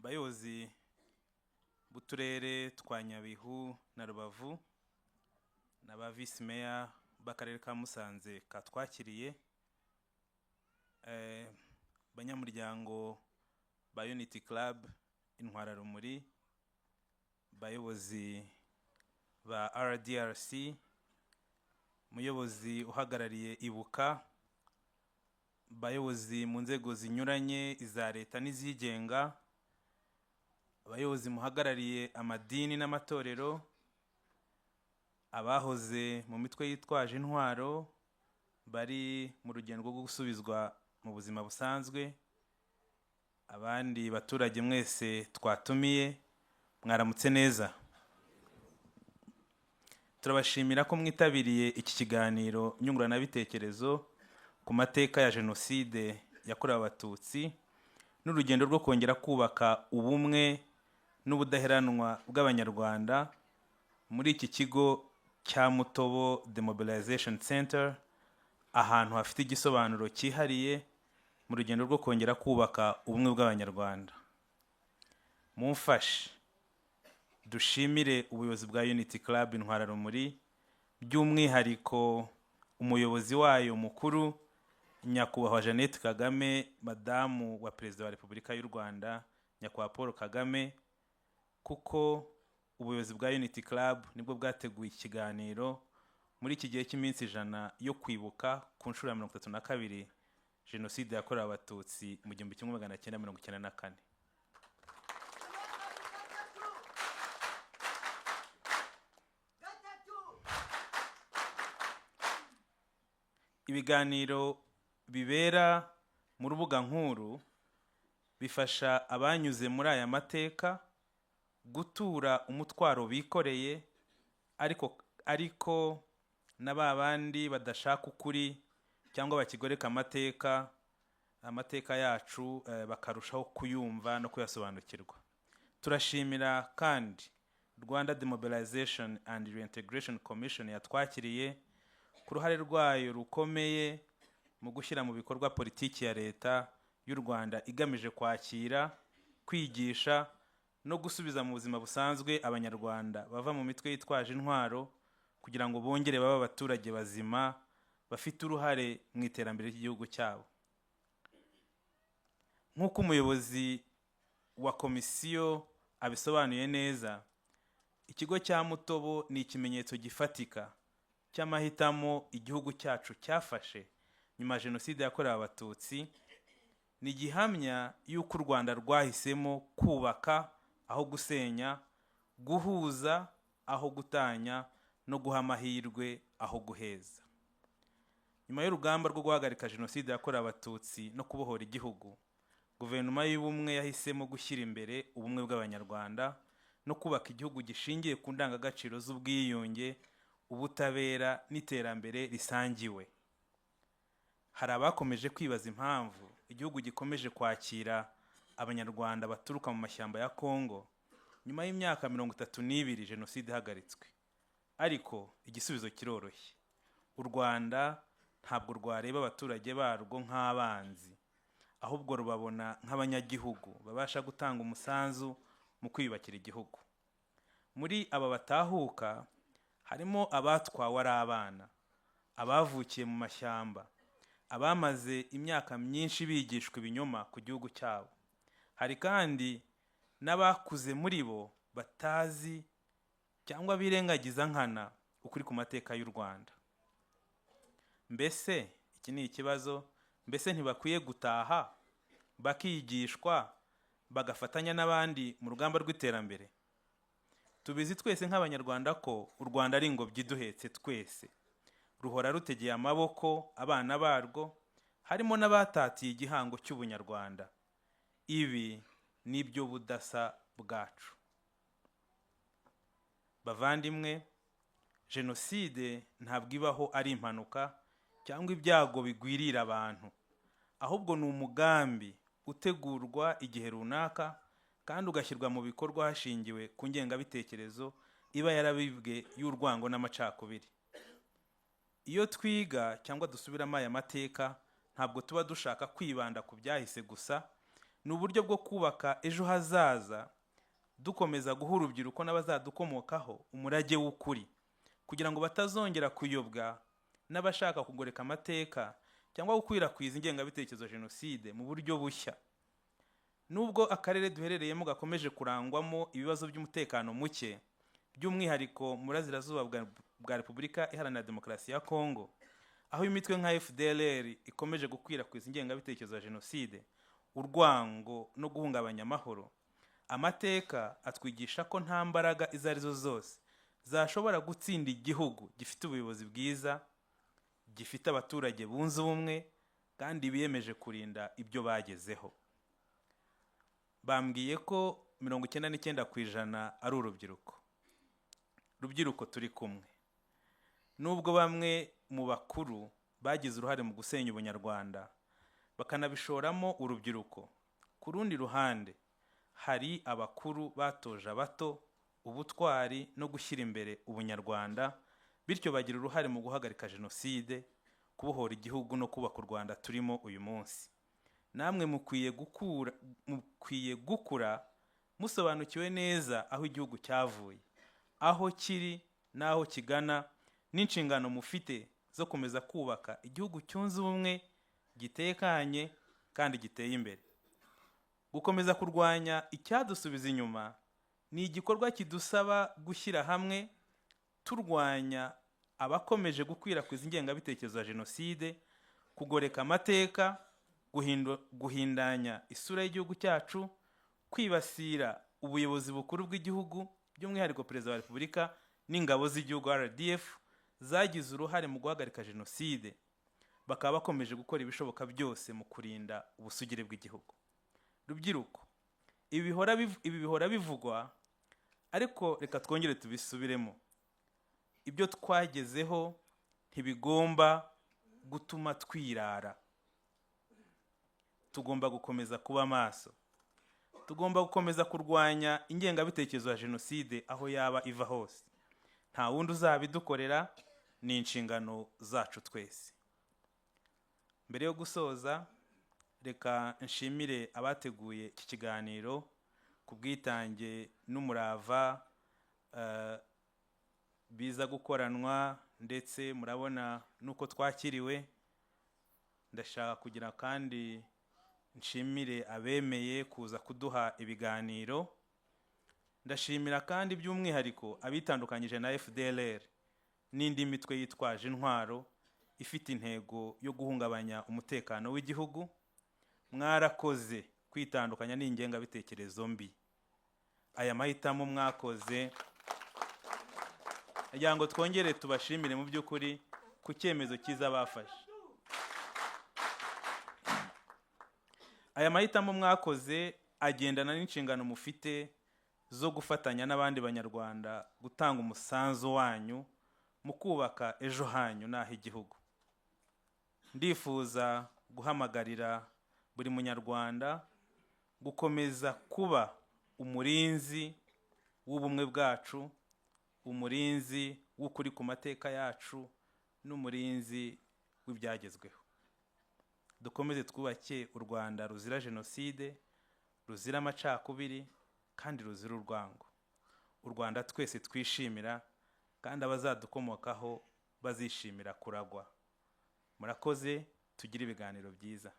Bayobozi b'uturere twa Nyabihu na Rubavu na ba visi meya b'akarere ka Musanze katwakiriye, banyamuryango ba Unity Club Intwararumuri, bayobozi ba RDRC, umuyobozi uhagarariye Ibuka, bayobozi mu nzego zinyuranye, iza leta n'izigenga, abayobozi muhagarariye amadini n'amatorero, abahoze mu mitwe yitwaje intwaro bari mu rugendo rwo gusubizwa mu buzima busanzwe, abandi baturage mwese twatumiye, mwaramutse neza. Turabashimira ko mwitabiriye iki kiganiro nyunguranabitekerezo ku mateka ya Jenoside yakorewe Abatutsi n'urugendo rwo kongera kubaka ubumwe n'ubudaheranwa bw'Abanyarwanda muri iki kigo cya Mutobo Demobilization Center, ahantu hafite igisobanuro cyihariye mu rugendo rwo kongera kubaka ubumwe bw'Abanyarwanda. Mumfashe dushimire ubuyobozi bwa Unity Club Intwararumuri, by'umwihariko umuyobozi wayo mukuru, Nyakubahwa Jeannette Kagame, madamu wa Perezida wa Repubulika y'u Rwanda Nyakubahwa Paul Kagame, kuko ubuyobozi bwa Unity Club nibwo bwateguye ikiganiro muri iki gihe cy'iminsi 100 yo kwibuka ku nshuro ya 32 Jenoside yakorewe Abatutsi mu 1994. Ibiganiro bibera mu rubuga nkuru bifasha abanyuze muri aya mateka gutura umutwaro bikoreye, ariko na ba bandi badashaka ukuri cyangwa bakigoreka amateka yacu, bakarushaho kuyumva no kuyasobanukirwa. Turashimira kandi Rwanda Demobilization and Reintegration Commission yatwakiriye, ku ruhare rwayo rukomeye mu gushyira mu bikorwa politiki ya Leta y'u Rwanda igamije kwakira, kwigisha no gusubiza mu buzima busanzwe Abanyarwanda bava mu mitwe yitwaje intwaro, kugira ngo bongere babe abaturage bazima bafite uruhare mu iterambere ry'igihugu cyabo. Nk'uko umuyobozi wa komisiyo abisobanuye neza, ikigo cya Mutobo ni ikimenyetso gifatika cy'amahitamo igihugu cyacu cyafashe nyuma ya Jenoside yakorewe Abatutsi. Ni gihamya y'uko u Rwanda rwahisemo kubaka aho gusenya, guhuza aho gutanya, no guha amahirwe aho guheza. Nyuma y'urugamba rwo guhagarika Jenoside yakorewe Abatutsi no kubohora igihugu, Guverinoma y'Ubumwe yahisemo gushyira imbere ubumwe bw'Abanyarwanda no kubaka igihugu gishingiye ku ndangagaciro z'ubwiyunge, ubutabera n'iterambere risangiwe. Hari abakomeje kwibaza impamvu igihugu gikomeje kwakira Abanyarwanda baturuka mu mashyamba ya Kongo nyuma y'imyaka 32 jenoside ihagaritswe, ariko igisubizo kiroroshye: U Rwanda ntabwo rwareba abaturage barwo nk'abanzi, ahubwo rubabona nk'abanyagihugu babasha gutanga umusanzu mu kwiyubakira igihugu. Muri aba batahuka harimo abatwawe ari abana, abavukiye mu mashyamba, abamaze imyaka myinshi bigishwa ibinyoma ku gihugu cyabo. Hari kandi n'abakuze muri bo batazi cyangwa birengagiza nkana ukuri ku mateka y'u Rwanda. Mbese iki ni ikibazo? Mbese ntibakwiye gutaha bakigishwa, bagafatanya n'abandi mu rugamba rw'iterambere? Tubizi twese nk'Abanyarwanda ko u Rwanda ari ingobyi iduhetse twese. Ruhora rutegeye amaboko abana barwo, harimo n'abatatiye igihango cy'ubunyarwanda. Ibi nibyo budasa bwacu. Bavandimwe, jenoside ntabwo ibaho ari impanuka cyangwa ibyago bigwirira abantu, ahubwo ni umugambi utegurwa igihe runaka kandi ugashyirwa mu bikorwa hashingiwe ku ngengabitekerezo iba yarabibwe y'urwango n'amacakubiri. Iyo twiga cyangwa dusubiramo aya mateka, ntabwo tuba dushaka kwibanda ku byahise gusa. Ni uburyo bwo kubaka ejo hazaza, dukomeza guha urubyiruko n'abazadukomokaho umurage w'ukuri, kugira ngo batazongera kuyobwa n'abashaka kugoreka amateka cyangwa gukwirakwiza ingengabitekerezo ya jenoside mu buryo bushya. Nubwo akarere duherereyemo gakomeje kurangwamo ibibazo by'umutekano muke, by'umwihariko mu burasirazuba bwa Repubulika Iharanira Demokarasi ya Kongo, aho imitwe nka FDLR ikomeje gukwirakwiza ingengabitekerezo ya jenoside, urwango no guhungabanya amahoro, amateka atwigisha ko nta mbaraga izo arizo zose zashobora gutsinda igihugu gifite ubuyobozi bwiza, gifite abaturage bunze ubumwe kandi biyemeje kurinda ibyo bagezeho. Bambwiye ko 99% ari urubyiruko. Rubyiruko turi kumwe, nubwo bamwe mu bakuru bagize uruhare mu gusenya ubunyarwanda bakanabishoramo urubyiruko, ku rundi ruhande hari abakuru batoje abato ubutwari no gushyira imbere ubunyarwanda, bityo bagira uruhare mu guhagarika jenoside, kubohora igihugu no kubaka u Rwanda turimo uyu munsi. Namwe mukwiye gukura musobanukiwe neza aho igihugu cyavuye, aho kiri n'aho kigana, n'inshingano mufite zo komeza kubaka igihugu cyunze ubumwe, gitekanye kandi giteye imbere. Gukomeza kurwanya icyadusubiza inyuma ni igikorwa kidusaba gushyira hamwe, turwanya abakomeje gukwirakwiza ingengabitekerezo ya jenoside, kugoreka amateka, guhindanya isura y'igihugu cyacu, kwibasira ubuyobozi bukuru bw'igihugu, by'umwihariko Perezida wa Repubulika n'ingabo z'igihugu RDF zagize uruhare mu guhagarika jenoside, bakaba bakomeje gukora ibishoboka byose mu kurinda ubusugire bw'igihugu. Rubyiruko, ibi bihora bivugwa, ariko reka twongere tubisubiremo: ibyo twagezeho ntibigomba gutuma twirara. Tugomba gukomeza kuba maso, tugomba gukomeza kurwanya ingengabitekerezo ya jenoside aho yaba iva hose. Nta wundi uzabidukorera, ni inshingano zacu twese. Mbere yo gusoza, reka nshimire abateguye iki kiganiro ku bwitange n'umurava biza gukoranwa, ndetse murabona n'uko twakiriwe. Ndashaka kugira kandi nshimire abemeye kuza kuduha ibiganiro. Ndashimira kandi by'umwihariko abitandukanyije na FDLR n'indi mitwe yitwaje intwaro ifite intego yo guhungabanya umutekano w'igihugu. Mwarakoze kwitandukanya n'ingengabitekerezo mbi. Aya mahitamo mwakoze, kugira ngo twongere tubashimire mu by'ukuri ku cyemezo cyiza bafashe. Aya mahitamo mwakoze agendana n'inshingano mufite zo gufatanya n'abandi Banyarwanda gutanga umusanzu wanyu mu kubaka ejo hanyu n'ah'igihugu. Ndifuza guhamagarira buri Munyarwanda gukomeza kuba umurinzi w'ubumwe bwacu, umurinzi w'ukuri ku mateka yacu n'umurinzi w'ibyagezweho. Dukomeze twubake u Rwanda ruzira jenoside, ruzira amacakubiri kandi ruzira urwango, u Rwanda twese twishimira kandi abazadukomokaho bazishimira kuragwa. Murakoze, tugire ibiganiro byiza.